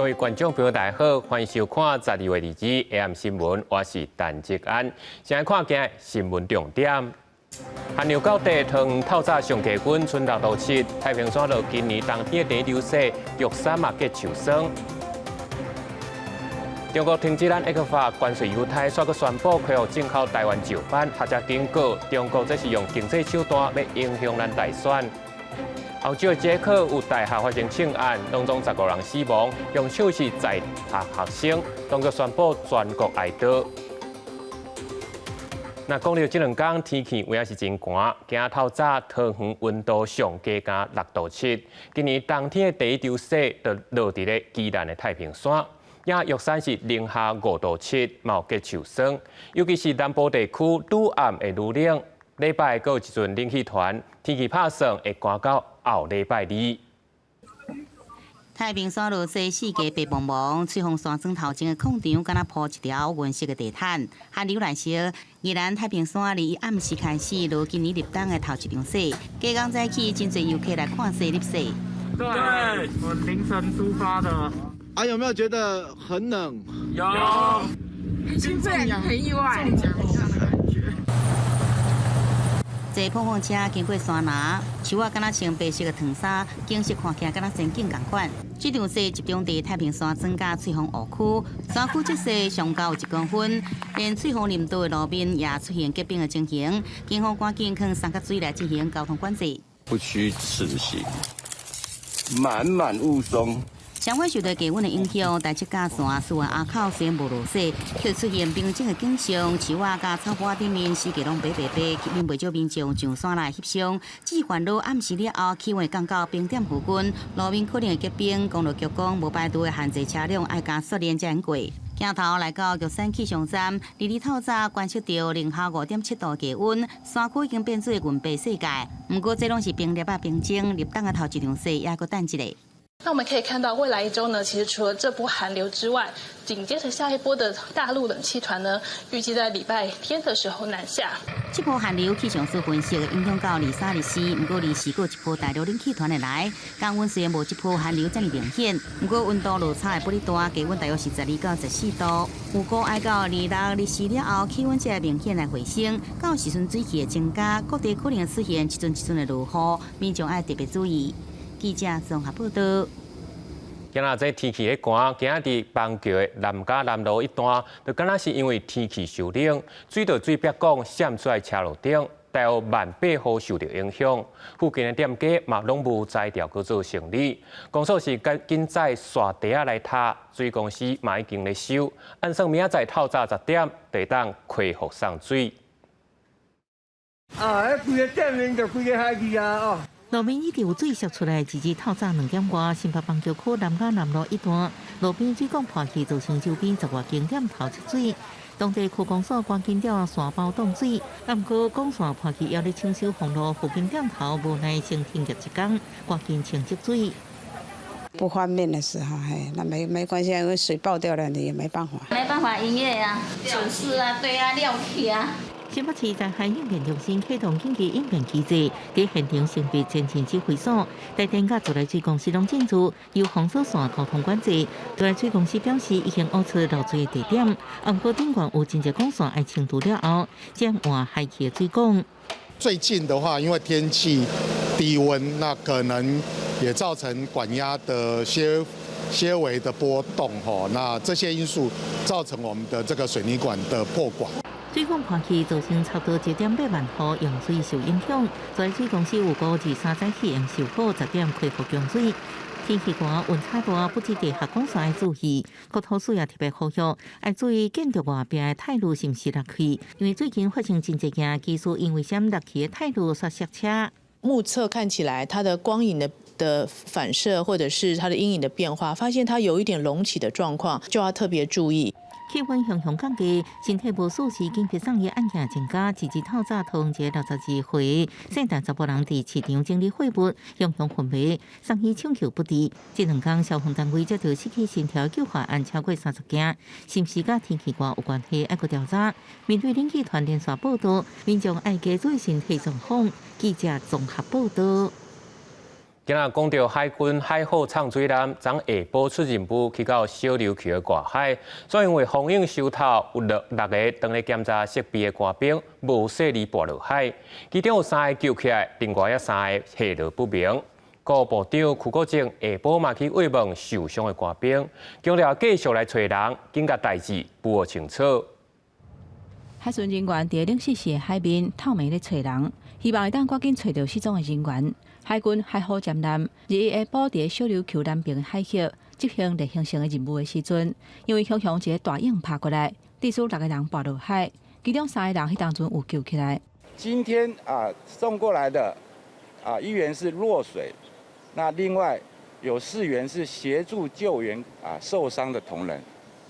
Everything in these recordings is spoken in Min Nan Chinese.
各位觀眾朋友，大家好，歡迎收看12月22 AM 新聞，我是陳志安。先來看今日新聞重點。寒流到底，桃園透早上低溫，賰6度7，太平山落今年冬天的第一場雪，玉山嘛結秋霜。中國停止咱 ECFA 關稅優待，煞閣宣布恢復進口台灣石斑，學者警告中國這是用經濟手段欲影響咱大選。歐洲的捷克有大學發生槍案，當中15人死亡，兇手是在學學生，當局宣布全國哀悼。那講到這兩工天氣有影是真寒，今仔透早桃園溫度上低干6度7，今年冬天的第一場雪就落佇咧宜蘭的太平山，也玉山是零下5度7，嘛有結秋霜，尤其是南部地區愈暗會愈冷。禮拜閣有一陣冷氣團，天氣拍算會寒到後禮拜二。太平山落雪，四界白茫茫，翠峰山莊頭前的空場，敢若鋪一條銀色的地毯。寒流來襲，宜蘭太平山離暗時開始落今年立冬的頭一場雪。隔工早起，真濟遊客來看雪翕雪。對，我凌晨出發的。啊，有沒有覺得很冷？有，很興奮，很意外。坐碰碰車經過山林，樹仔敢若穿白色的長衫，景色看起來敢若仙境仝款。這場雪集中佇太平山莊佮翠峰霧區，山區積雪上高有1公分，連翠峰林道的路面也出現結冰的情形，警方趕緊囥三角錐來進行交通管制。不虛此行，滿滿霧凇。相反，受到低溫的影響，大七甲山思源阿口雖然無落雪，卻出現冰晶的景象，樹仔佮草坡頂面四界攏白白白，吸引袂少民眾上山來翕相。只是煩惱暗時了後，氣溫降到冰點附近，路面可能會結冰。公路局講，無排除的限制車輛愛加雪鏈才能過。鏡頭來到玉山氣象站，日日透早觀測到零下5.7度低溫，山區已經變做銀白世界。毋過這攏是冰粒仔冰晶，立冬的頭一場雪也閣等一下。那我們可以看到，未來一周呢，其實除了這波寒流之外，緊接着下一波的大陸冷氣團呢，預計在禮拜天的時候南下。這波寒流氣象師分析影響到二三、二四，毋過二四閣一波大陸冷氣團會來，降溫雖然無這波寒流遮爾明顯，毋過溫度落差會不大，低溫大約是12到14度。預估愛到二六、二四了後，氣溫才會明顯來回升，到時陣水汽會增加，各地可能出現一陣一陣的落雨，民眾愛特別注意。記者綜合報道。今仔這天氣咧寒，今仔佇板橋的南港南路一段，就敢若是因為天氣受冷，水到水壁管滲出來車路頂，大約1.8萬戶受著影響。附近的店家嘛攏無才調去做清理，公所是趕緊載沙袋仔來拆，水公司嘛已經咧修，按算明仔載透早10點就會當恢復送水。啊，彼規个店面就規个海去啊！哦。路面一直有水瀉出來，直至透早2點外，新北板橋區南雅南路一段路邊水管破去，造成周邊10外間店頭積水。當地區公所趕緊調沙包擋水，毋過管線破去猶咧搶修封路，附近店頭無奈先停業一工，趕緊清積水。不方便的時候，嘿，那沒關係，因為水爆掉了，你也沒辦法。沒辦法營業啊，損失啊，對啊，料起啊。新北市災害應變中心啟動緊急應變機制，佇現場成立前進指揮所，台電佮自來水公司攏進駐，由封鎖線交通管制。自來水公司表示，已經挖出漏水的地點，毋過頂懸有真濟管線愛清除了後，才換海去的水管。最近的話，因為天氣低溫，那可能也造成管壓的些些微的波動，吼，那這些因素造成我們的這個水泥管的破管。水管破去，造成差不多1.8萬戶用水受影響。自來水公司預估23早起用修好10點恢復供水。天氣寒，溫差大，不止地下管線愛注意，國土署也特別呼籲，愛注意建築外壁的鐵路是毋是落去，因為最近發生真濟件技術因為啥落去的鐵路煞摔車。目測看起來，它的光影的反射，或者是它的陰影的變化，發現它有一點隆起的狀況，就要特別注意。氣溫雄雄降低，身體無舒適，緊急送醫案件增加。截至透早，桃園一个62歲聖誕查埔人佇市場整理貨物，雄雄昏迷，送醫搶救不治。這兩工消防單位接著失去心跳救護案超過30件，是毋是佮天氣熱有關係？愛閣調查。面對冷氣團連續報道，民眾愛加注意身體狀況。記者綜合報道。今仔講著海軍海虎藏水艦，昨下晡出任務去到小琉球的外海，煞因為風湧受頭，有六個當咧檢查設備的官兵無細膩跋落海，其中有三個救起來，另外三个下落不明。國防部長邱國正下晡嘛去慰問受傷的官兵，強調繼續來揣人，緊共代誌補清楚。海巡人員佇冷死死的海面透暝咧揣人，希望會當趕緊揣著失蹤的人員。海軍海虎戰艦21下晡佇小琉球南爿的海域執行例行性的任務的時陣，因為雄雄一个大湧拍過來，致使六个人跋落海，其中三个人彼當陣有救起來。今天啊送過來的啊一員是落水，那另外有四員是協助救援啊受傷的同仁，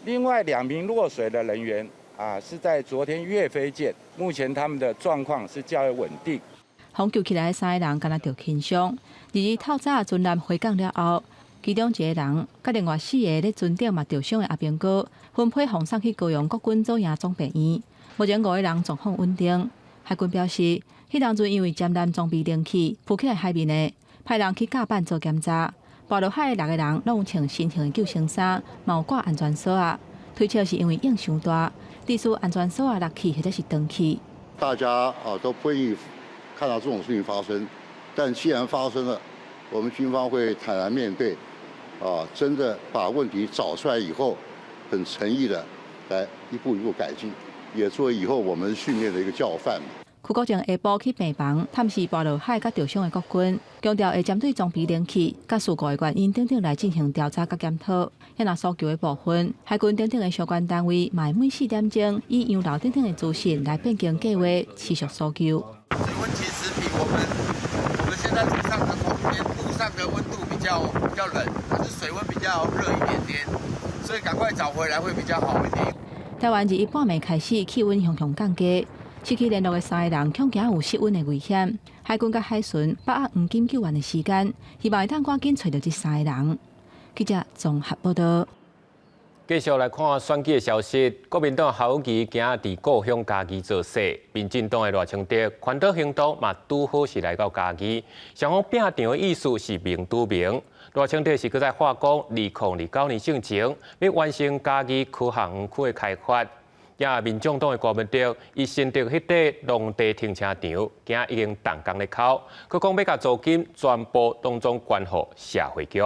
另外兩名落水的人員啊是在昨天越飛艦，目前他們的狀況是較為穩定。予救起來的三个人敢若著輕傷，22透早船艦回港了後，其中一个人佮另外四个咧船頂嘛著傷的阿兵哥，分批予送去高雄國軍左營總病院。目前五个人狀況穩定。海軍表示，彼當陣因為艦艦裝備冷氣浮起來海面的，派人去甲板做檢查。跋落海的六個人攏有穿新型的救生衫，嘛有掛安全索仔。推測是因為湧傷大，致使安全索仔落去或者是斷去。大家啊都不願意看到這種事情發生，但既然發生了，我們軍方會坦然面對，啊，真的把問題找出來以後，很誠意的來一步一步改進，也作為以後我們訓練的一個教範。邱國正下晡去病房探視跋落海佮著傷的國軍，強調會針對裝備冷氣佮事故的原因等等來進行調查佮檢討。遐若搜救的部分，海軍等等的相關單位嘛會每4點鐘以洋流等等的資訊來變更計劃，持續搜救。水溫其實比我們現在陸上的空間，陸上的溫度比較冷，可是水溫比較熱一點點，所以趕快找回來會比較好一點。台灣21半暝開始氣溫雄雄降低，失去聯絡的三个人恐驚有失溫的危險。海軍佮海巡把握黃金救援的時間，希望會當趕緊揣著這三个人。記者綜合報道。繼續來看選舉的消息，國民黨侯友宜今仔佇故鄉嘉義造勢，民進黨的賴清德環島行動嘛拄好是來到嘉義，雙方拼場的意思是明拄明。賴清德是閣再話講，2029年進前欲完成嘉義科學園區的開發。也民眾黨的郭文德，伊新竹彼塊農地停車場，今仔已經動工咧摳，閣講欲共租金全部當作捐予社會局。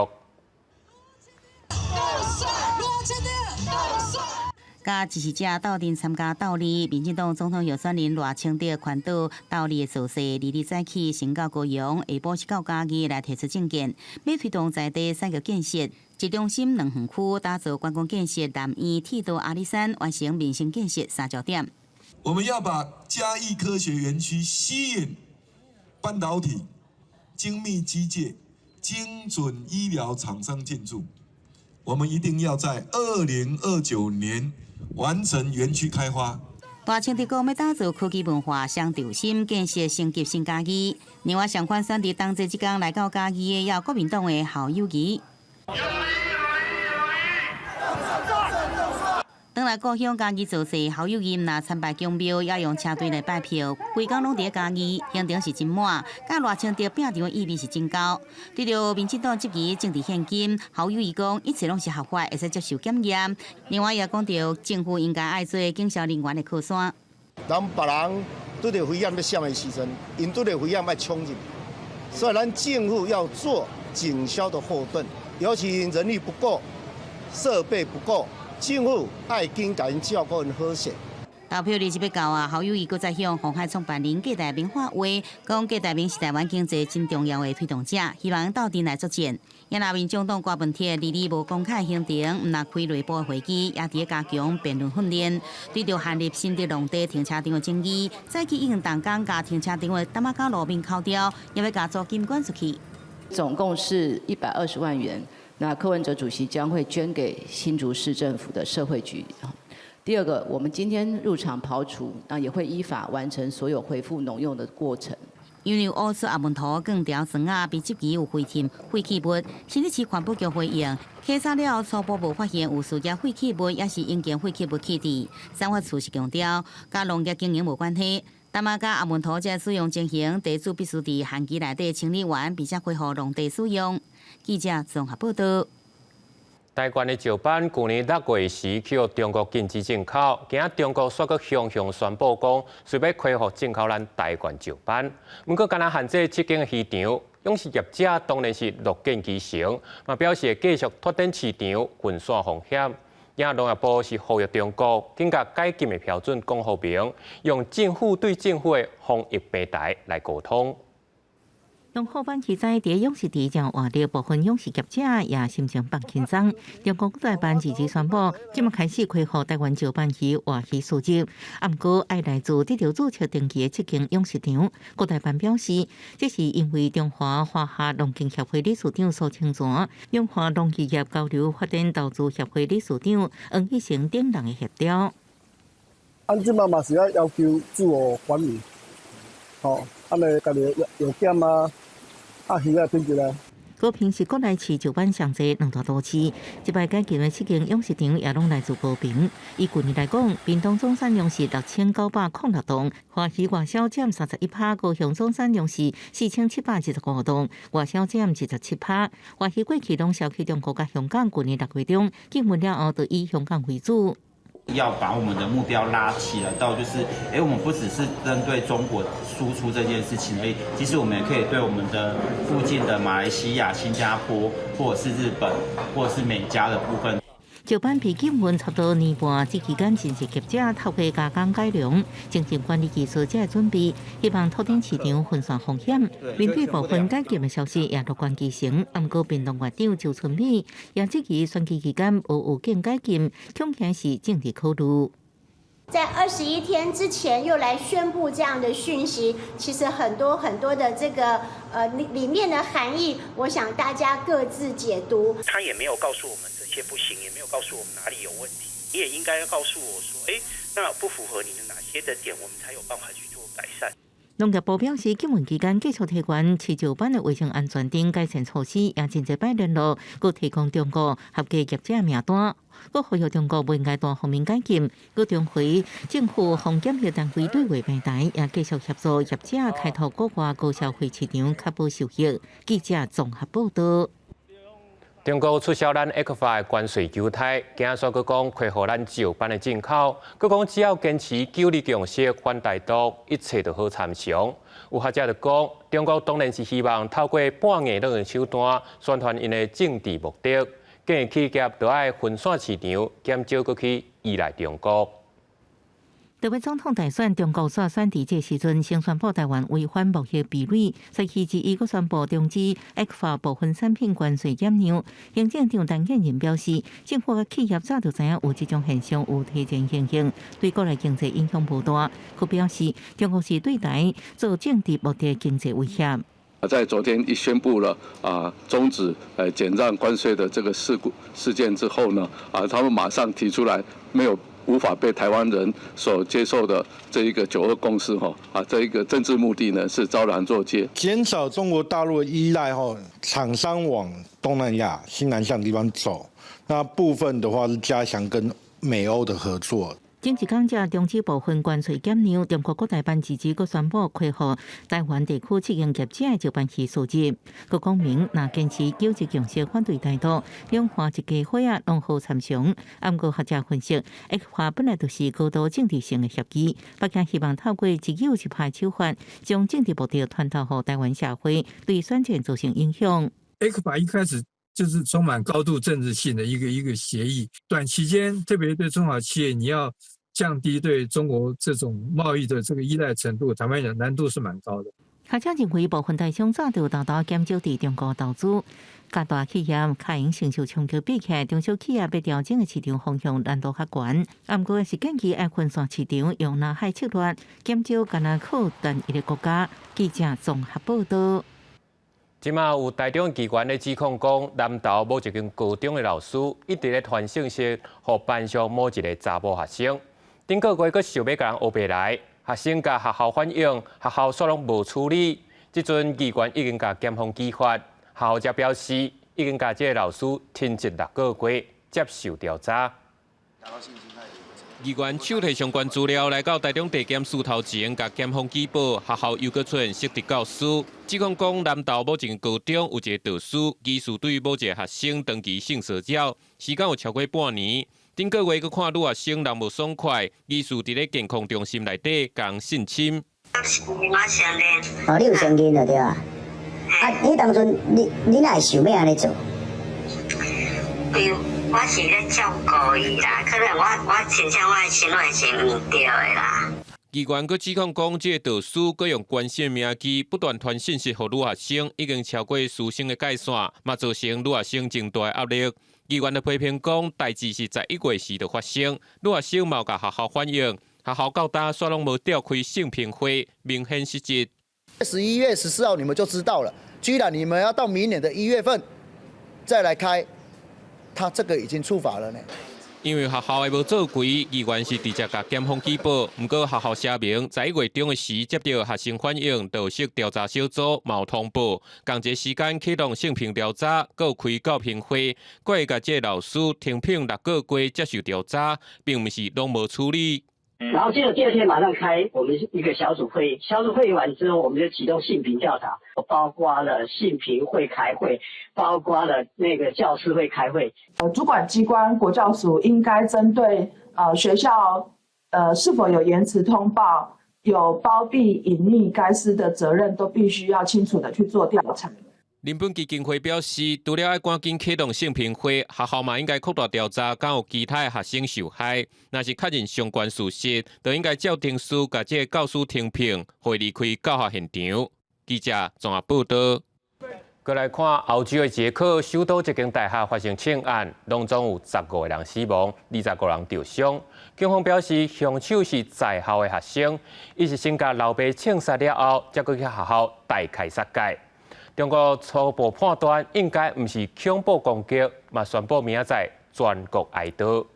佮支持者鬥陣參加鬥笠，民進黨總統候選人賴清德環島鬥笠的造勢，22早起先到高雄，下晡是到嘉義來提出政見，欲推動在地產業建設，一中心兩園區打造觀光建設，南園鐵道阿里山完成民生建設三焦點。我們要把嘉義科學園區吸引半導體、精密機械、精準醫療廠商進駐，我們一定要在2029年完成園區開發。賴清德講欲打造科技文化雙中心，建設升級新嘉義。另外，相款選佇冬節這工來到嘉義的，也有國民黨的侯友宜。轉來故鄉嘉義造勢，侯友宜毋但參拜宮廟，也用車隊來拜票，規工攏佇嘉義，行程是真滿，佮賴清德拼場的意味是真高。對著民進黨質疑政治獻金，侯友宜講一切攏是合法，會使接受檢驗。另外也講著政府應該愛做警消人員的靠山。當別人拄著危險欲閃的時陣，𪜶拄著危險欲衝入，所以咱政府要做警消的後盾，尤其人力不夠、設備不夠。政府愛緊共𪜶照顧𪜶好勢。投票日就欲到啊，侯友宜閣再向鴻海創辦人郭台銘喊話，講郭台銘是台灣經濟真重要的推動者，希望鬥陣來作戰。也若民眾黨郭文鐵22無公開行程，毋但開內部會議，也佇咧加強辯論訓練。對著陷入新竹農地停車場的爭議，早起已經動工共停車場的擔仔路面摳掉，也欲共租金捐出去。總共是120萬元。那柯文哲主席將會捐給新竹市政府的社會局。第二個，我們今天入場刨除，那也會依法完成所有恢復農用的過程。因為烏色阿門塗鋼條磚仔被質疑有飛塵廢棄物，新竹市環保局回應，檢查了後初步無發現有私業廢棄物，抑是營建廢棄物棄置。產發處是強調，佮農業經營無關係。淡馬佮阿門塗這使用情形，地主必須佇旱季內底清理完，並且恢復農地使用。記者綜合報道。台灣的石斑舊年6月時去予中國禁止進口，今仔中國煞閣雄雄宣布講，需欲恢復進口咱台灣石斑。毋過，干焦限制七間漁場，養殖業者當然是樂見其成，嘛表示會繼續拓展市場，分散風險。也農業部是呼籲中國，緊共解禁的標準講予明，用政府對政府的防疫平台來溝通。中國斑魚仔佇養殖池正活力，部分養殖業者也心情放輕鬆。中國國台辦日前宣布，這馬開始開放台灣石斑魚活魚輸入，啊，毋過愛來自得著註冊登記的七間養殖場。國台辦表示，這是因為中華華夏農經協會理事長蘇清泉、中華農漁業交流發展投資協會理事長黃義成等人的協調。按這馬嘛是愛要求自我管理，吼，按呢家己藥檢啊。啊，魚仔品質啊。高屏是國內飼石斑上濟兩大都市，這擺解禁的七間養殖場也攏來自高屏。以舊年來講，屏東總產量是6906吨，活魚外銷佔31趴，高雄總產量是4725吨，外銷佔27趴。活魚過去攏銷去中國佮香港，舊年6月中禁運了後，就以香港為主。要把我們的目標拉起來，到就是，哎，我們不只是針對中國輸出這件事情而已，其實我們也可以對我們的附近的馬來西亞、新加坡，或者是日本，或者是美加的部分。石斑被禁運差不多年半，這期間真濟業者透過加工改良、精進管理技術，這個準備，希望拓展市場，分散風險。面對部分解禁的消息，也樂觀其成。毋過，屏東縣長周春米也質疑選舉期間無預警解禁，恐驚是政治考慮。在21天之前又來宣布這樣的訊息，其實很多很多的這個裡面的含義，我想大家各自解讀。他也沒有告訴我們這些不行，也沒有告訴我們哪裡有問題。你也應該要告訴我說，哎，那不符合你的哪些的點，我們才有辦法去做改善。農業部表示，禁運期間繼續提懸飼石斑的衛生安全等改善措施，也真濟擺聯絡，閣提供中國合格業者名單。閣呼籲中國毋應該單方面解禁，閣重回政府防檢疫單位對話平台，也繼續協助業者開拓國外高消費市場，確保受益。記者綜合報道。中國取消咱 ECFA 的關稅優待，今仔煞閣講恢復咱石斑的進口，閣講只要堅持九二共識反台獨，一切都好參詳。有學者就講，中國當然是希望透過半硬軟的手段宣傳𪜶的政治目的，建議企業著愛分散市場，減少閣去依賴中國。台灣總統大選，中國煞選佇這時陣先宣布台灣違反貿易壁壘，星期二伊閣宣布終止 ECFA 部分產品關稅減讓。行政長陳建仁表示，政府佮企業早就知影有這種現象，有提前因應，對國內經濟影響無大。閣表示，中國是對台做政治目的經濟威脅。在昨天一宣布了啊終止減讓關稅的這個事故事件之後呢，啊他們馬上提出來沒有無法被台灣人所接受的這一個九二共識哈啊這一個政治目的呢是昭然若揭。減少中國大陸的依賴哈，廠商往東南亞、新南向地方走，那部分的話是加強跟美歐的合作。前一工才終止部分關稅減讓，中國國台辦日前閣宣布恢復台灣地區七間業者的石斑魚輸入。閣講明，若堅持九二共識反對台獨，兩岸一家伙仔攏好參詳。毋過學者分析，ECFA 本來就是高度政治性的協議，北京希望透過一誘一拍手法，將政治目的傳導予台灣社會，對選戰造成影響。 ECFA 一開始就是充滿高度政治性的一個協議，短期間特別對中小企業，你要降低對中國這種貿易的這個依賴程度，坦白講難度是蠻高的。學者認為，部分台商早就沓沓減少佇中國投資，較大企業較會承受衝擊比起來，中小企業欲調整的市場方向難度較懸。毋過是建議愛分散市場，用藍海策略，減少干焦靠單一個國家。記者綜合報道。這馬有台中機關咧指控講，南投某一間高中的老師一直咧傳訊息，予班上某一個查某學生。頂個月閣想欲共人烏白來，學生共學校反映，學校煞攏無處理。這陣機關已經共檢方舉發，學校則表示已經共這个老師停職6個月，接受調查。議員手提相關資料來到台中地檢署頭前，共檢方舉報學校又閣出現失職教師，指控講南投某一間高中有一个導師，疑似對某一个學生長期性騷擾，時間有超過半年。頂個月閣看女學生人無爽快，疑似佇咧健康中心內底共性侵。我承認。哦，你有承認就對啊。啊，彼當陣你哪會想欲按呢做？對，我是咧照顧伊啦，可能我親像我的行為是毋對的啦。議員閣指控講，這个導師閣用關線名機不斷傳訊息予女學生，已經超過師生的界線，嘛造成女學生真大壓力。議員就批評講，代誌是11月時就發生，女學生嘛有共學校反映，學校到今煞攏無召開性評會，明顯失職。 11月14號你們就知道了，居然你們要到明年的1月份再來開，他這個已經觸法了呢。因為學校的無作為，議員是直接共檢方舉報。毋過學校聲明，11月中的時接到學生反映，就設調查小組，嘛有通報，仝一个時間啟動性平調查，閣有開教評會，閣會共這个老師停聘6個月接受調查，並毋是攏無處理。然後接著第二天馬上開我們一個小組會議，小組會議完之後，我們就啟動性平調查，包括了性評會開會，包括了那個教師會開會。主管機關國教署應該針對學校是否有延遲通報、有包庇隱匿該失的責任，都必須要清楚的去做調查。人本基金會表示，除了愛趕緊啟動性評會，學校嘛應該擴大調查，敢有其他的學生受害。若是確認相關事實，就應該照程序共這个教師停聘，予伊離開教學現場。記者綜合報道。過來看歐洲的捷克首都一間大廈發生槍案，攏總有15個人死亡，25個人受傷。警方表示，兇手是在校的學生，伊是先共老爸槍殺了後，才閣去學校大開殺戒。中國初步判斷應該毋是恐怖攻擊，嘛宣布明仔載全國哀悼。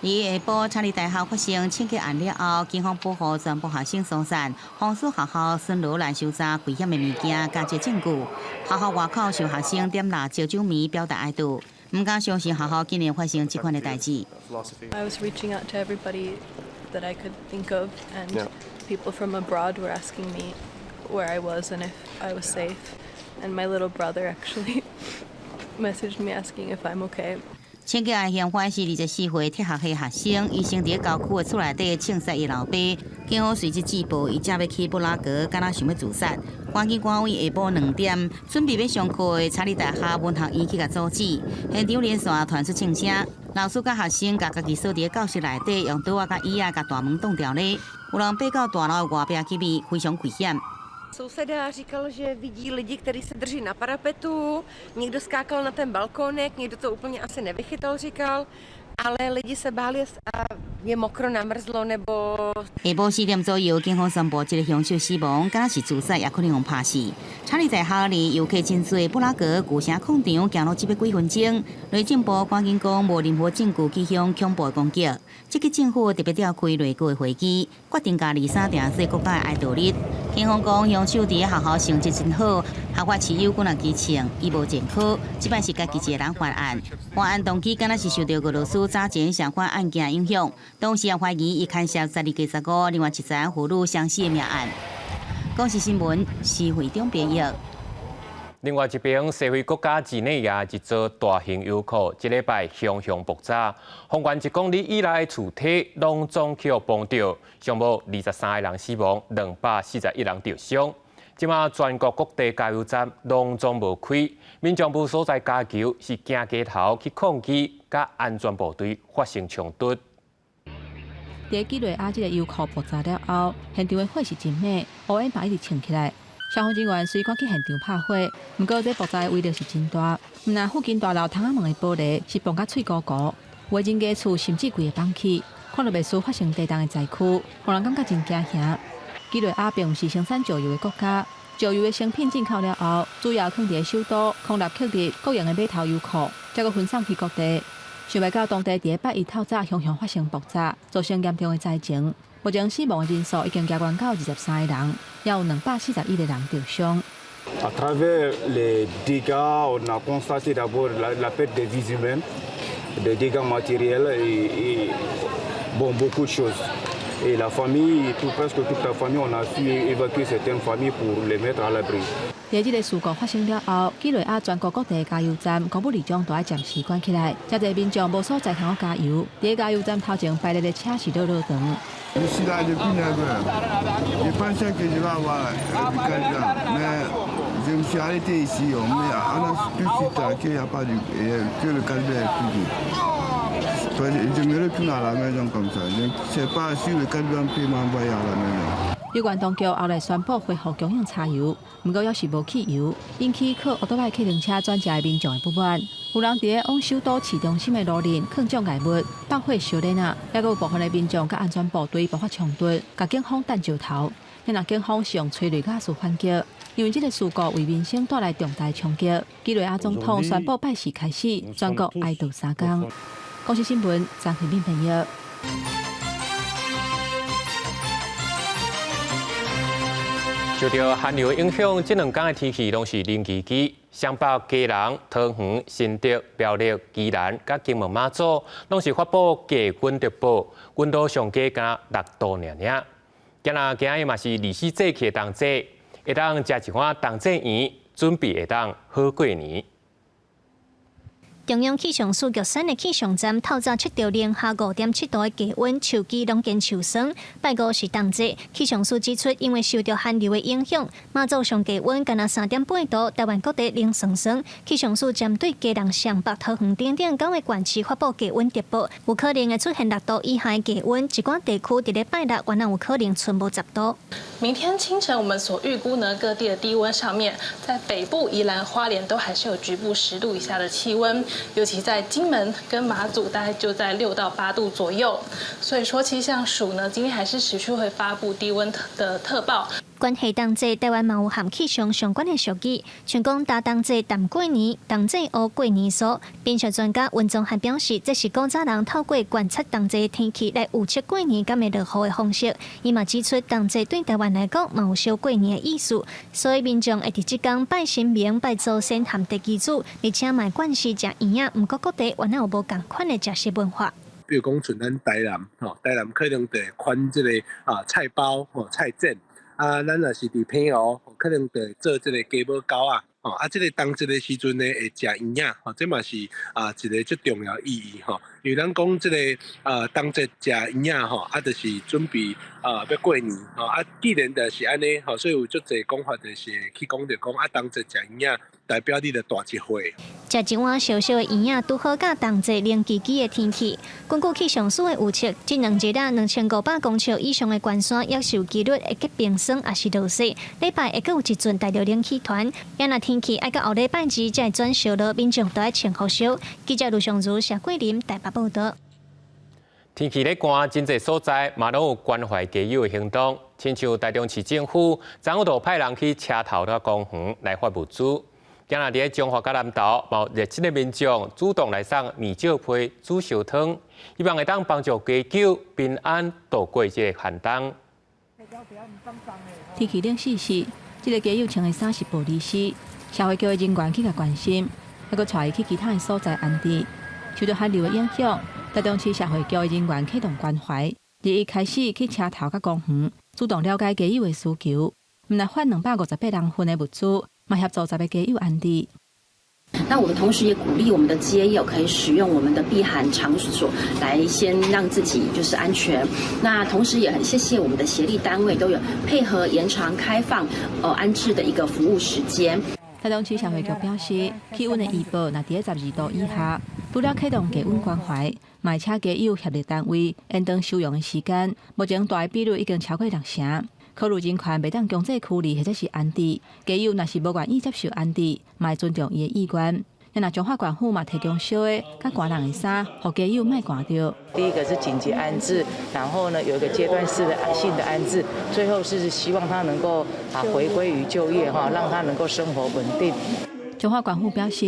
佇下晡，查理大學發生槍擊案了後，警方保護全部學生疏散，封鎖學校巡邏來搜查危險的物件，佮這證據。學校外口受學生點蠟燭酒糜表達哀悼，毋敢相信學校竟然發生這款的代誌。 I was reaching out to everybody that I could think of, and people from abroad were asking me where I was and if I was safe. And my little brother actually messaged me asking if I'm okay. 槍擊案嫌犯是24歲鐵學系學生，伊先佇郊區的厝內底槍殺伊老爸，警方隨即接報，伊正欲去布拉格，敢若想欲自殺。趕緊趕位下晡2點，準備欲上課的查理大學文學院去共阻止，現場連線傳出槍聲，老師佮學生共家己鎖佇教室內底，用桌仔佮椅仔共大門擋牢咧。有人爬到大樓外壁去瞇，非常危險。 Souseda říkal, že vidí lidi, kteří se drží na parapetu, někdo skákal na ten balkónek, někdo to úplně asi nevychytal, říkal, ale lidi se báli a je mokro, namrzlo nebo 下晡4點左右，警方宣布這个兇手死亡，敢若是自殺，也可能予拍死。查理大學離遊客真濟布拉格舊城廣場行路只欲幾分鐘，內政部趕緊講無任何證據指向恐怖攻擊。這個政府特別召開內閣的會議，決定共23定做國家的哀悼日。警方講，兇手佇學校成績真好，合法持有幾若支槍，伊無前科，這擺是家己一个人犯案。犯案動機敢若是受著俄羅斯早前相關案件影響，同時也懷疑伊牽涉12加15，另外一層婦女相死的命案。公視新聞，施惠中編譯。另外一邊，西非國家幾內亞一座大型油庫，這禮拜雄雄爆炸，方圓1公里以內的厝體攏總予崩著，上無23個人死亡，241人受傷。這馬全國各地加油站攏總無開，民眾無所在加油，是驚街頭去抗議，佮安全部隊發生衝突。佇幾內亞這个油庫爆炸了後，現場的火勢真猛，烏煙嘛一直衝起來。消防人員隨趕去現場拍火，毋過這爆炸的威力是真大，毋但附近大樓窗仔門的玻璃是爆甲碎糊糊，有的人家厝甚至規个崩去，看著袂輸發生地震的災區，予人感覺真驚嚇。幾內亞並毋是生產石油的國家，石油的成品進口了後，主要囥佇首都康納克里國營的碼頭油庫，才閣分送去各地。想袂到當地佇拜一透早雄雄發生爆炸，造成嚴重的災情。目前死亡的人數已經加懸到23個人，也有241個人受傷。 À travers les dégâts, on a constaté d'abord la perte des vies humaines. Des dégâts matériels et bon, beaucoup de choses. Et la famille, tout, presque toute la famille, on a su évacuer certaines familles pour les mettre à l'abri. 佇這个事故發生了後，幾內亞全國各地加油站公布二種都愛暫時關起來，遮濟民眾無所在通加油。佇加油站頭前排列的車是落落長。 Je suis là depuis 9 heures. Je pensais que je vais avoir du carburant, mais je me suis arrêté ici. On m'annonce tout de suite qu'il n'y a pas du, que le carburant est fini. Je me retourne à la maison comme ça. Je ne sais pas si le carburant peut m'envoyer à la maison. 有關當局後來宣布恢復供應柴油，毋過猶是無汽油，引起靠歐多拜客運車轉食的民眾的不滿。有人佇咧往首都市中心的路面囥障礙物、放火燒鏈仔，猶閣有部分的民眾佮安全部隊爆發衝突，共警方彈石頭。若警方是用催淚瓦斯反擊，因為這个事故為民生帶來重大衝擊。幾內亞總統宣布拜四開始全國哀悼3天。公視新聞張惠敏編譯。受到寒流影響，這兩天的天氣攏是冷吱吱。雙北、基隆、桃園、新竹、苗栗、宜蘭佮金門、馬祖，攏是發布低溫特報，溫度上低敢6度爾爾。今仔今日嘛是二十四節氣冬至，會當食一碗冬至圓，準備會當好過年。中央氣象署玉山的氣象站透早測著零下5.7度的低溫，手機攏見受霜。拜五是冬至，氣象署指出，因為受著寒流的影響，馬祖上低溫干焦3.8度，台灣各地冷霜霜。氣象署針對基隆、雙北、桃園等等九个縣市發布低溫特報，有可能會出現6度以下的低溫，一寡地區佇咧拜六原來有可能賰無10度。明天清晨，我們所預估呢，各地的低溫上面，在北部、宜蘭、花蓮都還是有局部10度以下的氣溫。尤其在金門跟馬祖，大概就在6到8度左右。所以說氣象署呢，今天還是持續會發布低溫的特報。關係冬至，台灣嘛有和氣象相關的俗語，像講踏冬至談過年，冬至烏過年數。民俗專家溫宗漢表示，這是古早人透過觀察冬至的天氣來預測過年敢會落雨的方式。伊嘛指出，冬至對台灣來講嘛有小過年的意思，所以民眾會佇這工拜神明、拜祖先和地基主，而且嘛慣勢食圓仔。毋過各地原來有無仝款的食食文化。比如講，像咱台南，吼，台南可能就會款這個啊菜包吼菜粽。啊，咱若是佇澎湖，可能就會做這個雞母糕仔，吼，啊，這個冬至的時陣呢，會食圓仔，吼，這嘛是啊一個足重要意義吼。因為咱講這個啊冬節食圓仔吼，啊，就是準備啊欲過年吼，啊，既然就是按呢吼，所以有足濟講法就是去講著講啊冬節食圓仔，代表你著大一歲。食一碗燒燒的圓仔，拄好佮冬節冷吱吱的天氣。根據氣象署的預測，這兩日啊，2500公尺以上的懸山猶是有幾率會結冰霜，抑是落雪。禮拜會閣有一陣大陸冷氣團，若若天氣愛到後禮拜二才會轉燒熱，民眾都愛穿厚衫。記者盧尚如、謝桂林台北報道。天氣咧寒，真濟所在嘛攏有關懷街友的行動，親像台中市政府，昨昏就派人去車頭佮公園來發物資。今仔日佇彰化佮南投，嘛有熱心的民眾主動來送麵石批、煮燒湯，希望會當幫助街友平安度過這個寒冬。天氣冷死死，這个街友穿的衫是玻璃絲，社會局的人員去共關心，猶閣帶伊去其他的所在安置。受著寒流的影響，台中市社會局的人員啟動關懷，日一開始去車頭佮公園，主動了解街友的需求，毋但發258人份的物資，嘛協助10個街友安置。那我們同時也鼓勵我們的街友可以使用我們的避寒場所，來先讓自己就是安全。那同時也很謝謝我們的協力單位都有配合延長開放安置的一個服務時間。台中市社會局表示，氣溫的預報若佇咧12度以下，除了啟動低溫關懷，嘛會請街友協力單位延長收容的時間。目前大的比率已經超過六成。考慮人權袂當強制驅離或者是安置，街友若是無願意接受安置，嘛會尊重伊的意願。若彰化縣府嘛提供燒的佮寒人的衫，予街友莫寒著。第一個是緊急安置，然後呢有一個階段式的性的安置，最後是希望他能夠啊回歸於就業哈，讓他能夠生活穩定。彰化縣府表示，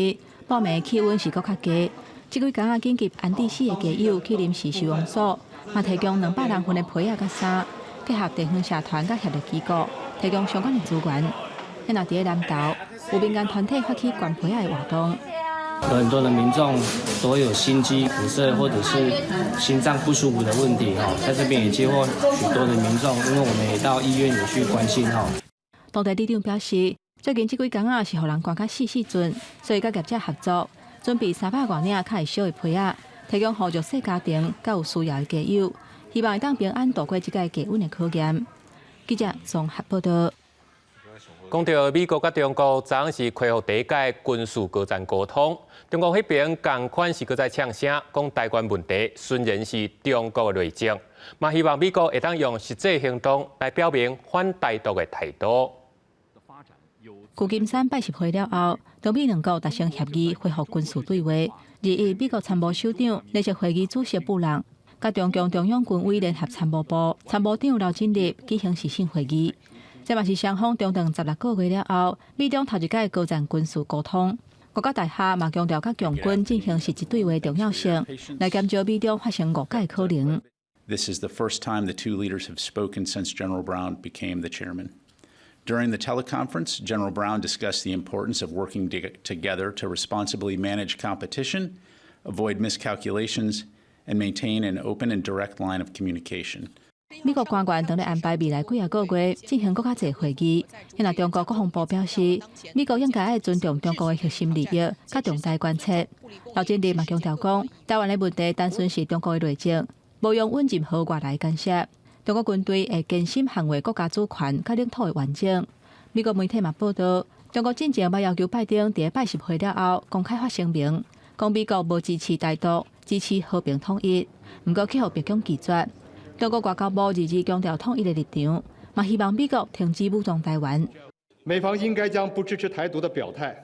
報暝氣溫是閣較低，這幾工仔緊急安置四个街友去臨時收容所，嘛提供200人份的被仔佮衫。結合地方社團佮協力機構，提供相關的資源。若佇咧南投，有民間團體發起捐被仔的活動。有很多的民眾都有心肌梗塞或者是心臟不舒服的問題，哈，在這邊也接獲許多的民眾，因為我們也到醫院有去關心，哈。當地里長表示，最近這幾工仔是予人寒甲死死陣，所以佮業者合作，準備三百外領較會燒的被仔，提供予弱勢家庭佮有需要的家友，希望會當平安度過這個低溫的考驗。記者綜合報道。講到美國佮中國，昨昏是恢復第一屆軍事高層溝通。中國彼邊仝款是閣再嗆聲，講台灣問題純然是中國的內政，嘛希望美國會當用實際行動來表明反台獨的態度。舊金山拜習會了後，中美兩國達成協議，恢復軍事對話。二一美國參謀首長聯席會議主席布朗，佮中共中央軍委聯合參謀部參謀長劉振立舉行視訊會議。這嘛是雙方中斷十六個月了後，美中頭一擺高層軍事溝通。五角大廈嘛強調，佮共軍進行實質對話重要性，來減少美中發生誤解可能。 This is the first time the two leaders have spoken since General Brown became the chairman. During the teleconference, General Brown discussed the importance of working together to responsibly manage competition, avoid miscalculations, and maintain an open and direct line of communication. 美國官員當咧安排未來幾仔個月進行閣較濟會議。若中國國防部表示，美國應該愛尊重中國的核心利益，佮重大關切。劉振立嘛強調講，台灣的問題單純是中國的內政，無容允任何外來干涉。中國軍隊會堅心捍衛國家主權佮領土的完整。美國媒體嘛報道，中國進前捌要求拜登佇拜習會了後公開發聲明，講美國無支持台獨，支持和平統一。毋過去予白宮拒絕。中國外交部二二強調統一的立場，嘛希望美國停止武裝台灣。美方應該將不支持台獨的表態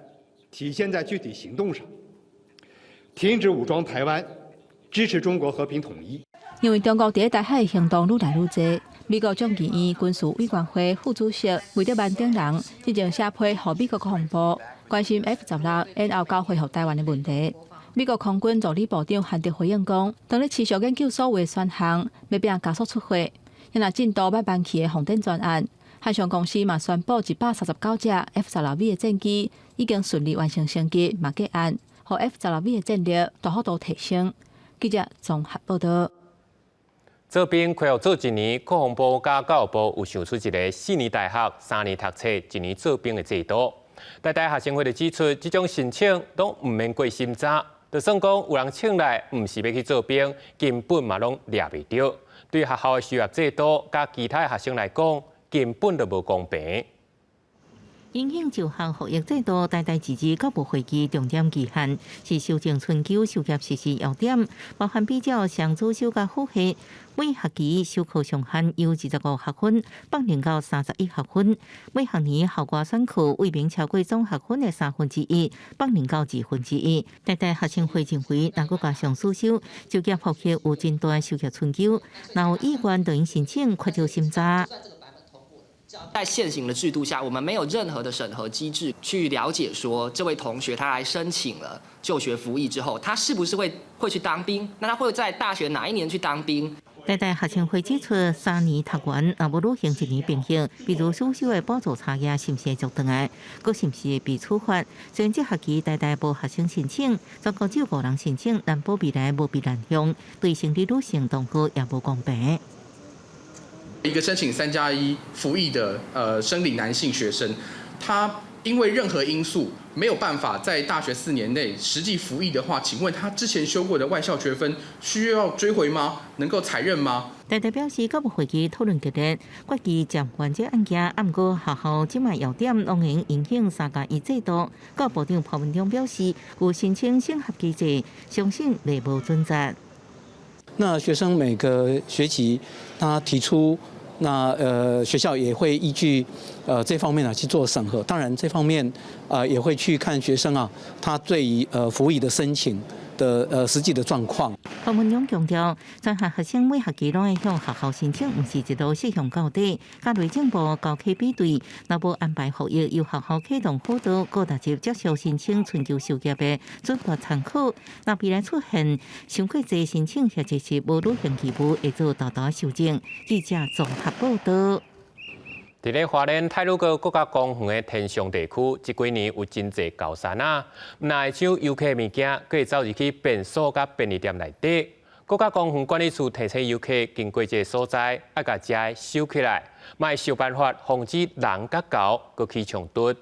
體現在具體行動上，停止武裝台灣，支持中國和平統一。因為中國佇台海的行動愈來愈濟，美國眾議院軍事委員會副主席魏德曼等人之前寫批予美國國防部，關心 F 十六延後交回予台灣的問題。美國空軍助理部長韓德回應講，當咧持續研究所有選項，欲拼加速出貨。若進度猶慢去的鳳電專案，漢翔公司嘛宣布一百三十九架 F 十六 V 的戰機已經順利完成升級，嘛結案，予 F 十六 V 的戰力大幅度提升。記者綜合報道。做兵恢復做一年，國防部佮教育部有想出一个四年大學、三年讀冊、一年做兵的制度。台大學生會就指出，這種申請攏毋免過審查，就算講有人請來，毋是欲去做兵，根本嘛攏掠袂著。對學校的修業制度，佮其他學生來講，根本就無公平。影響就學服役制度，台大自治幹部會議重點期限是修正春秋修業實施要點，包含比較雙主修佮輔系，每學期修課上限由二十五學分放寬到三十一學分，每學年校外選課未免超過總學分的三分之一，放寬到二分之一。台大學生會認為，若閣加上主修，就業服役有真大修業春秋，若有意願就應申請缺少審查。在現行的制度下，我們沒有任何的審核機制去了解說，這位同學他來申請了就學服役之後，他是不是會去當兵？那他會在大學哪一年去當兵？台大學生會指出，三年讀完，若無履行一年兵役，比如主修的補助差額是毋是會續轉來？閣是毋是會被處罰？雖然這學期台大無學生申請，全國只有五人申請，難保未來無被濫用，對生理女性同學也無公平。一個申請三加一服役的生理男性學生，他因為任何因素沒有辦法在大學四年內實際服役的話，請問他之前修過的外校學分需要追回嗎？能夠採認嗎？台大表示，幹部會議討論激烈，決議暫緩這案件，毋過學校這擺要點攏會影響三加一制度。教育部長潘文忠表示，有申請審核機制，相信袂無準則。那學生每個學期他提出。那學校也會依據這方面啊去做審核，當然這方面啊也會去看學生啊他對於服役的申請的實際的狀況。潘文忠強調，專項學生每學期攏愛向學校申請，毋是一路適用到底。佮內政部交契比對，若無安排服役，由學校啟動輔導，閣直接接受申請春秋修業的準備參考。若未來出現傷過濟申請或者是無履行義務，會做大大修正。記者綜合報道。佇咧花蓮太魯閣國家公園的天祥地區，這幾年有真濟高山仔，毋但會搶遊客物件，閣會走入去便所佮便利店內底。國家公園管理處提醒遊客經過這个所在，愛共遮收起來，嘛會想辦法防止人佮猴閣起衝突。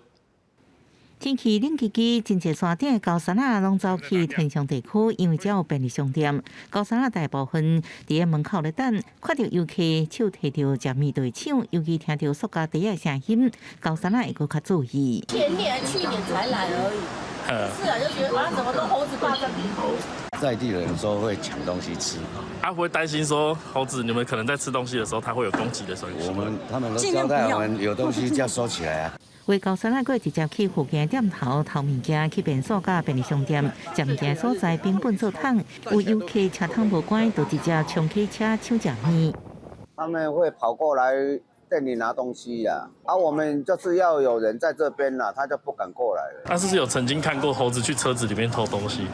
天氣冷吱吱，真濟山頂的高山仔攏走去天祥地區，因為遮有便利商店。高山仔大部分佇咧門口咧等，看著遊客手提著食物就會搶，尤其聽著塑膠袋仔的聲音，高山仔會閣較注意。前年、去年才來而已，是啊，就覺得啊，怎麼都猴子霸佔。在地人說會搶東西吃，啊，會擔心說猴子，你們可能在吃東西的時候，它會有攻擊的時候。我們他們都交代我們有東西就要收起來啊。有高山仔閣直接去附近店頭偷物件，去便所佮便利商店，食物件所在冰棍做桶，有遊客車窗無關，就直接衝起車搶食物。他們會跑過來店裡拿東西呀，啊，我們就是要有人在這邊啦，他就不敢過來了。他是不是有曾經看過猴子去車子裡面偷東西？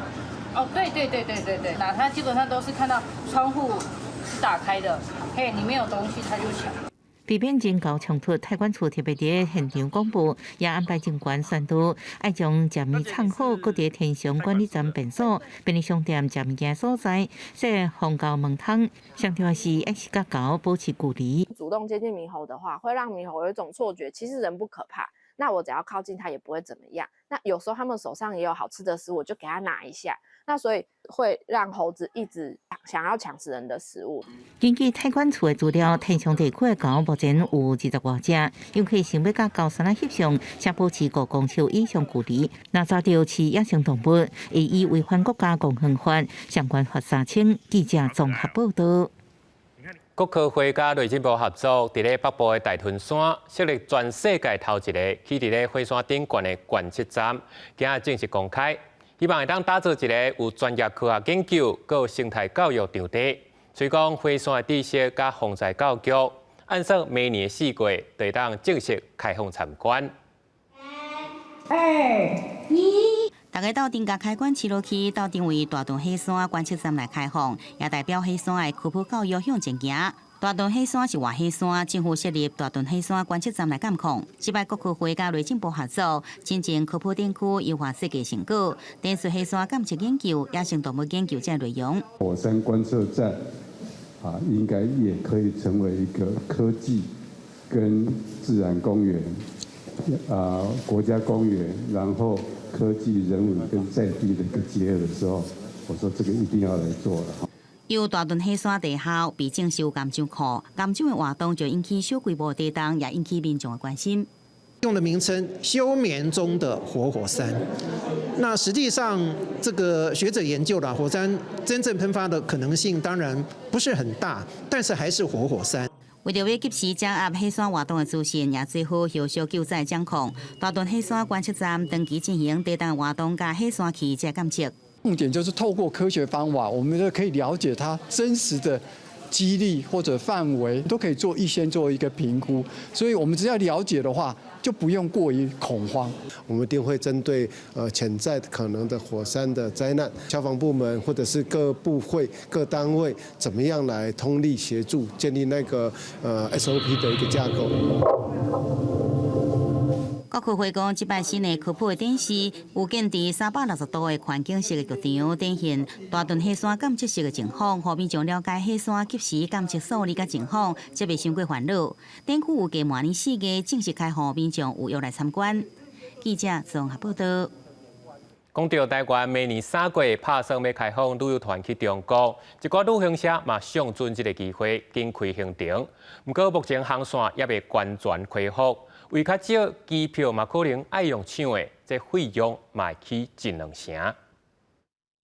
哦，對對對對對對，那他基本上都是看到窗戶是打開的，嘿，裡面有東西他就搶。避免人猴衝突，太管處特別佇現場廣播，也安排警官宣導，愛將食物藏好，閣佇天祥管理站便所、便利商店食物件所在設防猴門窗。上重要是愛是佮猴保持距離。主動接近獼猴的話，會讓獼猴有一種錯覺，其實人不可怕。那我只要靠近它也不會怎麼樣。那有時候他們手上也有好吃的食物，我就給他拿一下。那所以會讓猴子一直想要搶食人的食物。根據太管處的資料，天祥地區的猴目前有20外隻，遊客想欲佮高山仔翕相，請保持5公尺以上距離。若抓著飼野生動物，會依違反國家公園法相關罰3000。記者綜合報道。國科會佮內政部合作，佇咧北部的大屯山設立全世界頭一个起佇咧火山頂懸的觀測站，今仔正式公開，希望會當打造一个有專業科學研究、閣有生態教育場地，推廣火山的知識佮防災教育。按算明年四月就會當正式開放參觀。二一。大家鬥陣共開館飼落去，鬥陣為大屯火山觀測站來開放，也代表火山的科普教育向前行。大屯火山是活火山，政府設立大屯火山觀測站來監控。這擺國科會佮內政部合作，進行科普展區優化設計成果，展示火山監測研究、野生動物研究這內容。火山觀測站啊，應該也可以成為一個科技跟自然公園啊，國家公園，然後科技、人文跟在地的一個結合的時候，我說這個一定要來做了。由大屯火山地下被證實有岩漿庫，岩漿的活動就引起小規模地動，也引起民眾的關心。用的名稱“休眠中的活火山”，那實際上這個學者研究了火山真正噴發的可能性，當然不是很大，但是還是活火山。為著欲及時掌握火山活動的資訊，也做好後續救災掌控。大屯火山觀測站長期進行地動活動佮火山氣這監測。重點就是透過科學方法，我們就可以了解它真實的機率或者範圍，都可以做預先做一個評估。所以我們只要了解的話，就不用過於恐慌。我們一定會針對潛在可能的火山的災難，消防部門或者是各部會各單位，怎麼樣來通力協助建立那個SOP 的一個架構。國科會講，這擺新的科普的展示，有建佇360度的環境式的劇場，展現大屯火山監測室的情況，予民眾了解火山及時監測數字佮情況，才袂傷過煩惱。展區預計明年4月正式開放，民眾有約來參觀。記者綜合報道。講到台灣明年3月拍算欲開放旅遊團去中國，一寡旅行社嘛相準這个機會，緊開行程。毋過目前航線猶未完全恢復，為較少機票嘛可能愛用搶的，這費用嘛會起一兩成。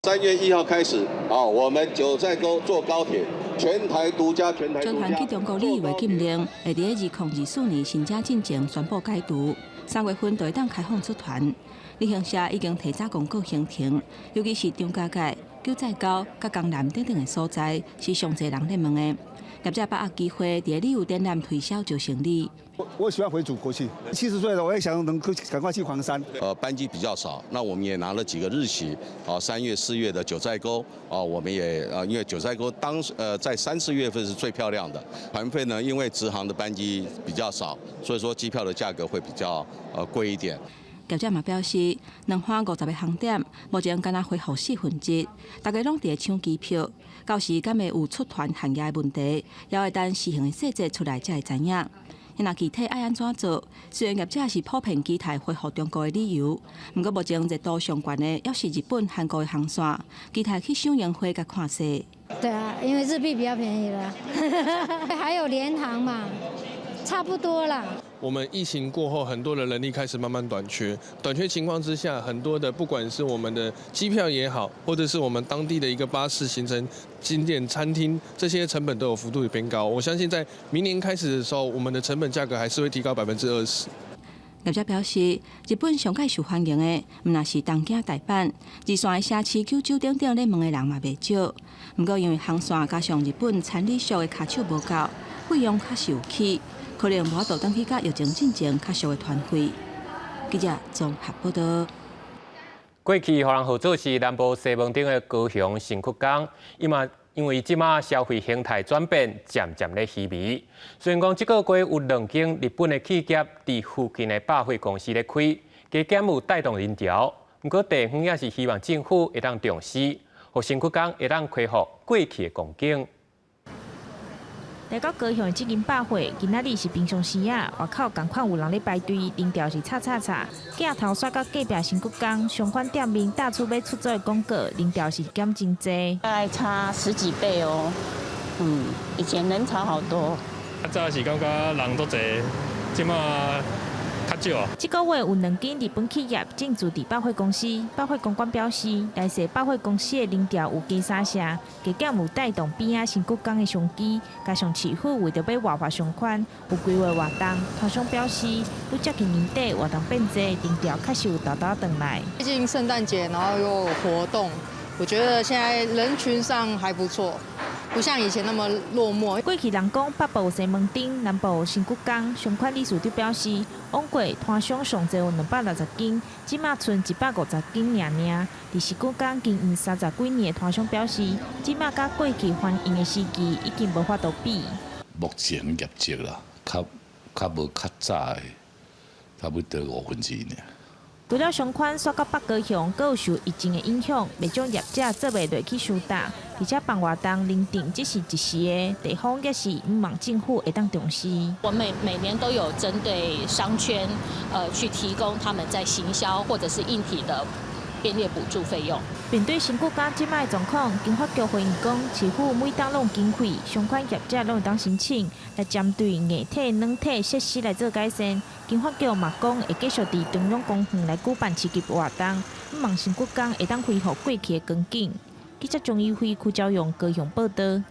3月1號開始，啊，我們九寨溝坐高鐵，全台獨家，全台獨家。全團去中國旅遊的禁令，會佇2024年新正進前宣布解除，3月份就會當開放出團。旅行社已經提早公告行程，尤其是張家界、九寨溝、佮江南等等的所在，是上濟人咧問的。業者把握機會，佇旅遊展覽推銷做生理。我喜歡回祖國去，70歲了，我也想能夠趕快去黃山。班機比較少，那我們也拿了幾個日期，啊，3月、4月的九寨溝，啊，我們也啊，因為九寨溝當時在3、4月份是最漂亮的。團費呢，因為直航的班機比較少，所以說機票的價格會比較貴一點。業者嘛表示，2番50個航點，目前敢若恢復四分之一，大家攏佇咧搶機票，到時敢會有出團限額的問題，也會等施行的細節出來才會知影。若具體愛按怎做？雖然業者是普遍期待恢復中國的旅遊，毋過目前熱度上懸的，猶是日本、韓國的航線，期待去賞櫻花佮看雪。對啊，因為日幣比較便宜啦，還有聯航嘛，差不多啦。我們疫情過後，很多的人力開始慢慢短缺，短缺情況之下，很多的不管是我們的機票也好，或者是我們當地的一個巴士行程、景點、餐廳，這些成本都有幅度的變高。我相信在明年開始的時候，我們的成本價格還是會提高20%。業者表示，日本上蓋受歡迎的，毋但是東京、大阪，二線的城市、九州等等咧問的人嘛袂少。毋過因為航線加上日本餐旅宿的跤手無夠，費用確實有起。可能無法度轉去佮疫情進前較俗的團費。記者綜合報道。過去予人號做是南部西門町的高雄新堀江，伊嘛因為這馬消費形態轉變，漸漸咧稀微。雖然講這個月有兩間日本的企業佇附近的百貨公司咧開，加減有帶動人潮，毋過地方也是希望政府會當重視，予新堀江會當恢復過去的光景。來到高雄的這間百貨，今仔日是平常時仔，外口仝款有人咧排隊，人潮是吵吵吵。鏡頭煞到隔壁新堀江，相款店面貼出欲出租的廣告，人潮是減真濟。大概差十幾倍哦。以前人潮好多。較早是感覺人足濟，這馬較少。這個月有兩間日本企業進駐佇百貨公司，百貨公關表示，來勢百貨公司的人潮有加三成，加減有帶動邊仔新堀江的商機，加上市府為著欲活化商圈，有規劃活動，攤商表示，愈接近年底活動變濟，人潮確實有沓沓轉來。最近聖誕節，然後又有活動，我覺得現在人群上還不錯。不像以前那麼落寞。過去人講北部西門町，南部新堀江，相關理事長表示，往過攤商上濟有260間，這馬賰150間爾爾。佇新堀江經營30幾年的攤商表示，這馬佮過去繁榮的時期已經無法度比。目前業績啦，較較無較早的，差不多五分之一爾。除了商圈煞到北高雄，閣有受疫情的影響，袂少業者做袂落去收擔，而且辦活動認定只是一時的，地方也是向望政府會當重視。我們每年都有針對商圈，去提供他們在行銷或者是硬體的便利補助費用。面對新堀江這擺的狀況，經發局回應講，市府每冬攏有經費，相關業者攏會當申請，來針對硬體、軟體設施來做改善。經發局嘛講，會繼續佇中央公園來舉辦市集活動，向望新堀江會當恢復過去的光景。記者張怡輝、柯昭勇高雄報道。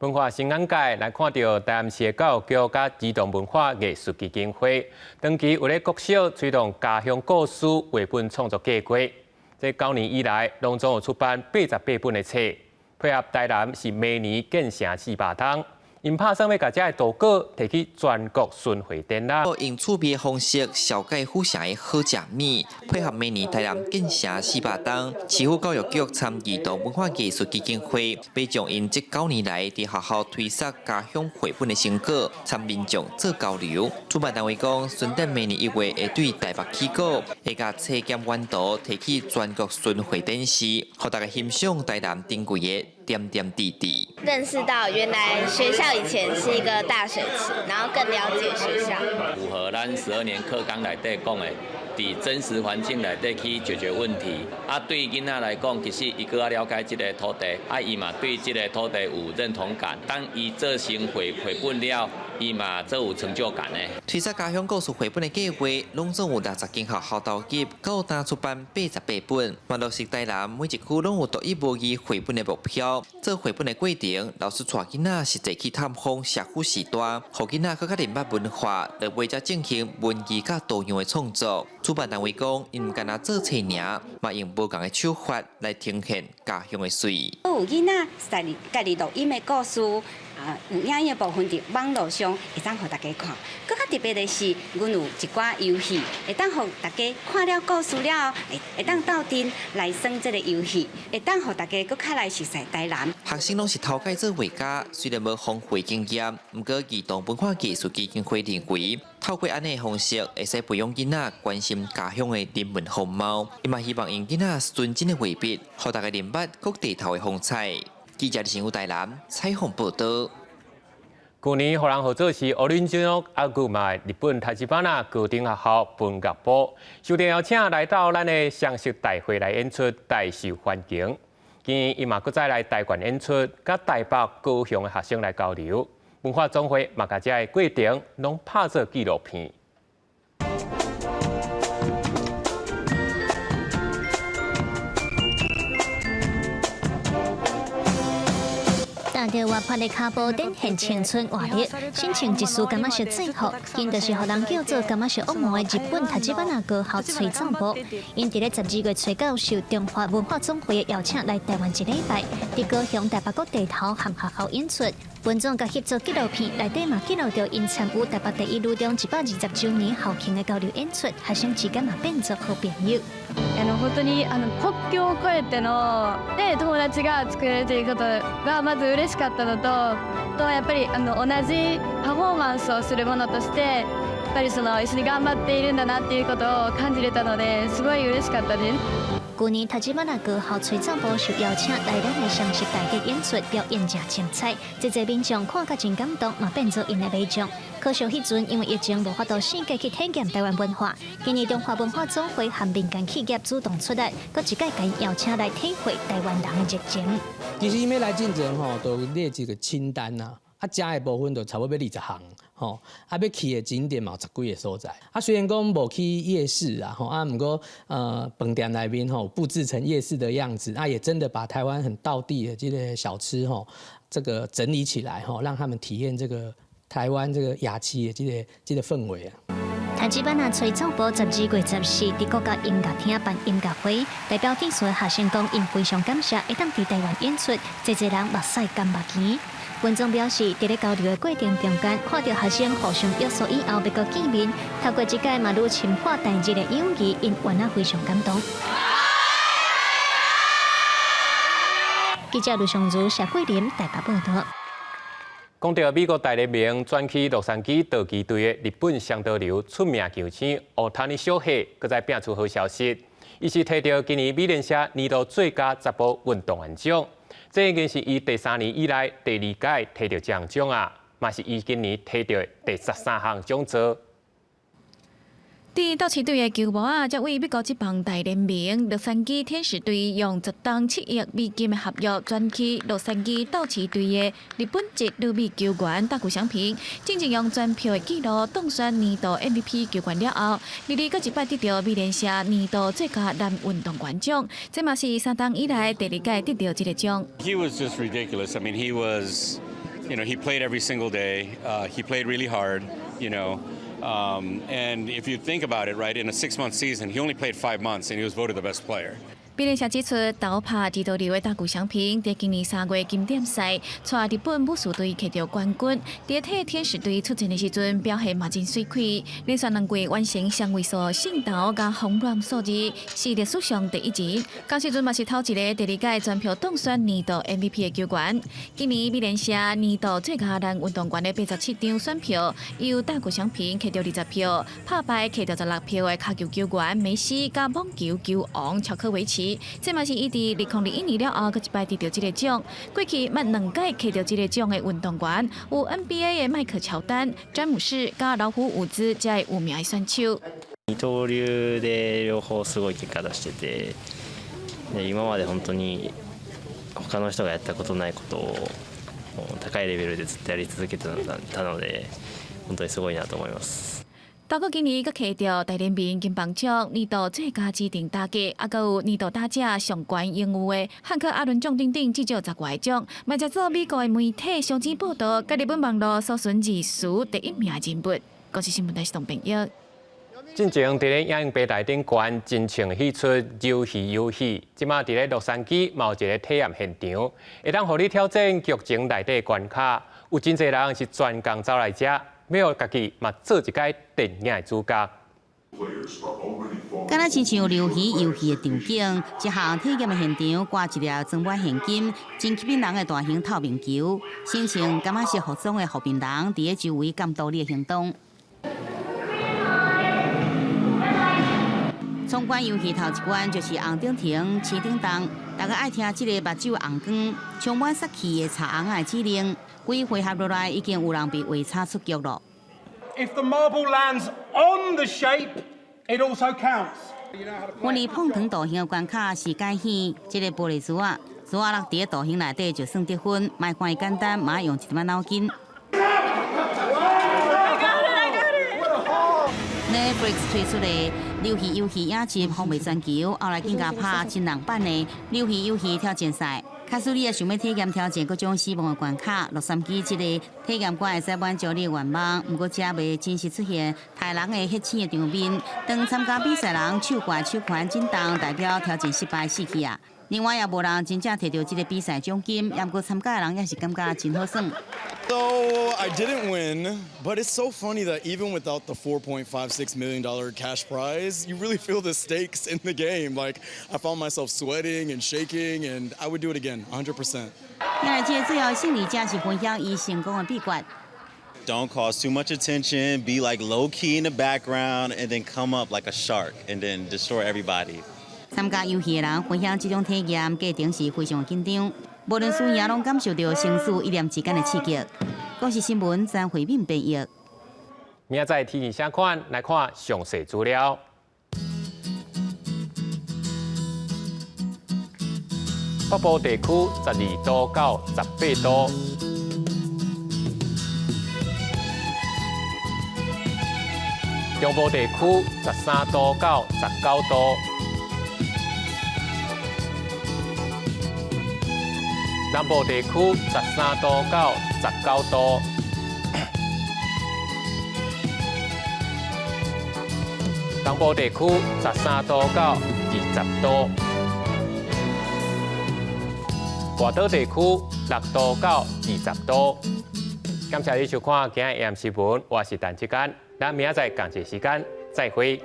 文化新眼界來看著台南市的教育局佮兒童文化藝術基金會，長期有咧國小推動家鄉故事繪本創作計劃。這9年以來，攏總有出版88本的冊，配合台南是明年建城400冬，𪜶拍算欲共這个圖稿提去全國巡迴展覽。用趣味的方式，紹介府城的好食物，配合明年台南建城400冬，市府教育局參兒童文化藝術基金會，欲將𪜶這9年來佇學校推捒家鄉繪本的成果，參民眾做交流。主辦單位講，巡展明年1月會對台北起鼓，會共冊兼原圖提去全國巡迴展示，予大家欣賞台南珍貴的點點滴滴。認識到原來學校以前是一個大水池，然後更了解學校。符合咱12年課綱內底講的，佇真實環境內底去解決問題。啊，對囡仔來講，其實伊閣較了解這個土地，啊，伊嘛對這個土地有認同感。當伊做成繪本了，伊嘛足有成就感的。推捒家鄉故事繪本的計劃，攏總有60間學校投入，到今出版88本。嘛落實台南每一區攏有獨一無二繪本的目標。做繪本的過程，老師帶囡仔實際去探訪社區時代，予囡仔閣較認捌文化，落尾才進行文字佮圖樣的創作。主辦單位講，𪜶毋干焦做冊爾，嘛用無仝的手法來呈現家鄉的媠。有囡仔家己家己錄音的故事，啊，有影音的部分佇網路上會當予大家看。閣較特別的是，阮有一寡遊戲，會當予大家看了故事了後，會當鬥陣來耍這个遊戲，會當予大家閣較來熟似台南。學生攏是頭擺做畫家，雖然無豐富經驗，毋過兒童文化藝術基金會認為，透過按呢方式，會使培養囡仔關心家鄉的人文風貌。伊嘛希望用囡仔純真的畫筆，予大家認捌各地頭的風采。記者李新台南採訪報導。舊年予人號做是奧林匹克阿古嘛，日本立花高等學校文樂部受到邀請來到咱的雙十大會來演出，大受歡迎。今年伊嘛閣再來台灣演出，佮台北、高雄的學生來交流。文化總會嘛，共這个過程攏拍做紀錄片。踏著活潑的跤步，展現青春活力，身穿一束感覺是制服，𪜶就是予人叫做感覺是惡魔的日本立花高校吹奏部。𪜶佇咧12月初九受中華文化總會的邀請來台灣一禮拜，佇高雄、台北各地頭和學校演出。文總共翕做紀錄片，內底嘛記錄著𪜶參與台北第一女中120週年校慶的交流演出，學生之間嘛變做好朋友。本当に国境を越えてので友達が作れるということがまず嬉しかったのと、とやっぱり同じパフォーマンスをするものとしてやっぱりその一緒に頑張っているんだなっていうことを感じれたのですごい嬉しかったです。去年立花高校吹奏部受邀請來咱的雙十大節演出，表演誠精彩，濟濟民眾看甲真感動，嘛變做𪜶的迷眾。可惜彼陣因為疫情無法度四界去體驗台灣文化，今年中華文化總會和民間企業主動出力，閣一擺共邀請來體會台灣人的熱情。其實伊欲來進前吼，都列一個清單啊，啊，食的部分就差不多欲20項，吼，啊，欲去的景點嘛有十幾个所在。啊，雖然講無去夜市啊，吼，啊，毋過飯店內面吼佈置成夜市的樣子，啊，也真的把台灣很道地的這個小吃吼，這個整理起來吼，讓他們體驗這個台灣這個夜市的這個氛圍啊。立花吹奏部12月14佇國家音樂廳辦音樂會，代表展示的學生講，𪜶非常感謝會當佇台灣演出，濟濟人目屎乾目墘。文總表示，佇咧交流的過程中間，看著學生互相約束以後，欲閣見面，透過這屆嘛愈深化台日的友誼，𪜶原來非常感動。記者盧尚如、謝桂林台北報導。講到美國大聯盟轉去洛杉磯道奇隊的日本雙刀流出名球星大谷翔平，閣再拚出好消息。伊是提著今年美聯社年度最佳查埔運動員獎，這已經是伊第三年以來第二屆提著這項獎啊，嘛是伊今年提著第13項獎座。佇道奇隊的球帽仔，這位美國職棒大聯盟洛杉磯天使隊用10冬7億美金的合約轉去洛杉磯道奇隊的日本籍旅美球員大谷翔平，進前用全票的紀錄當選年度 MVP 球員了後，二二閣一擺得著美聯社年度最佳男運動員獎，這嘛是3冬以來第二屆得著這个獎。 He was just ridiculous. I mean, he was, he played every single day. He played really hard. And if you think about it, right, in a 6-month season, he only played 5 months, and he was voted the best player. 美聯社指出，投拍二刀流的大谷翔平，佇今年3月經典賽，帶日本武士隊摕著冠軍。佇替天使隊出戰的時陣，表現嘛真媠氣，連續兩季完成雙位數勝投佮轟 run 數字，是歷史上第一人。仝時陣嘛是頭一个第二屆全票當選年度 MVP 的球員。今年美聯社年度最佳男運動員的87張選票，由大谷翔平摕著20票，拍敗摕著16票的跤球球員梅西佮網球球王喬科維奇。這嘛是伊佇2021年了後，閣一擺得著這个獎。過去捌兩屆摕著這个獎的運動員，有 NBA 的邁克喬丹、詹姆士佮老虎伍茲這个有名的選手。二刀流で両方すごい結果出してて、で今まで本当に他の人がやったことないことを高いレベルでずっとやり続けてたので、本当にすごいなと思います。大谷今年閣摕著大聯盟金棒獎年度最佳指定打擊，猶閣有年度打者上懸榮譽的漢克阿倫獎等等，至少10外個獎。嘛，這做美國的媒體相繼報道，佮日本網路搜尋字數第一名的人物。公視新聞台是董編譯。進前佇咧影音平台頂懸真穿戲出遊戲遊戲，這馬佇咧洛杉磯嘛有一个體驗現場，會當予你挑戰劇情內底關卡。有真濟人是專工走來遮，欲予家己嘛做一擺電影的主角。敢若親像魷魚遊戲的場景，這項體驗的現場掛一粒裝滿現金、真吸引人的大型透明球，親像感覺是服裝的負面人佇咧周圍監督你的行動。闖關遊戲頭一關就是紅燈停，青燈動，大家愛聽這个目睭紅光、充滿殺氣的插尪仔的指令。幾回合落來，已經有人被畫叉出局了。 If the marble lands on the shape, it also counts. 分離碰糖圖形的關卡是解顯這个玻璃珠仔，珠仔落佇咧圖形內底就算得分，莫看伊簡單，嘛愛用一點仔腦筋。Netflix 推出的魷魚遊戲影集風靡全球，後來更加拍真人版的魷魚遊戲挑戰賽。假使你也想欲體驗挑戰各種死亡的關卡，洛杉磯這个體驗館會使滿足你的願望。毋過這袂真實出現刣人的血腥的場面，當參加比賽人手掛手環震動，代表挑戰失敗死去啊。另外也無人真正摕著這个比賽獎金，毋過參加的人也是感覺真好耍。 So I didn't win, but it's so funny that even without the $4.56 million cash prize, you really feel the stakes in the game. Like, I found myself sweating and shaking, and I would do it again, 100%. 原來這个最後勝利者是分享伊成功的秘訣。 Don't cause too much attention, be like low key in the background, and then come up like a shark and then destroy everybody. 參加遊戲的人分享這種體驗，過程是非常緊張，無論輸贏，攏感受著生死一念之間的刺激。公視新聞曾慧敏編譯。明仔載天氣啥款？來看詳細資料。北部地區12度到18度，中部地區13度到19度，南部地區13度到19度，東部地區13度到20度，外島地區6度到20度。感謝你收看今日 AM 新聞，我是陳志堅，咱明仔載仝一時間再會。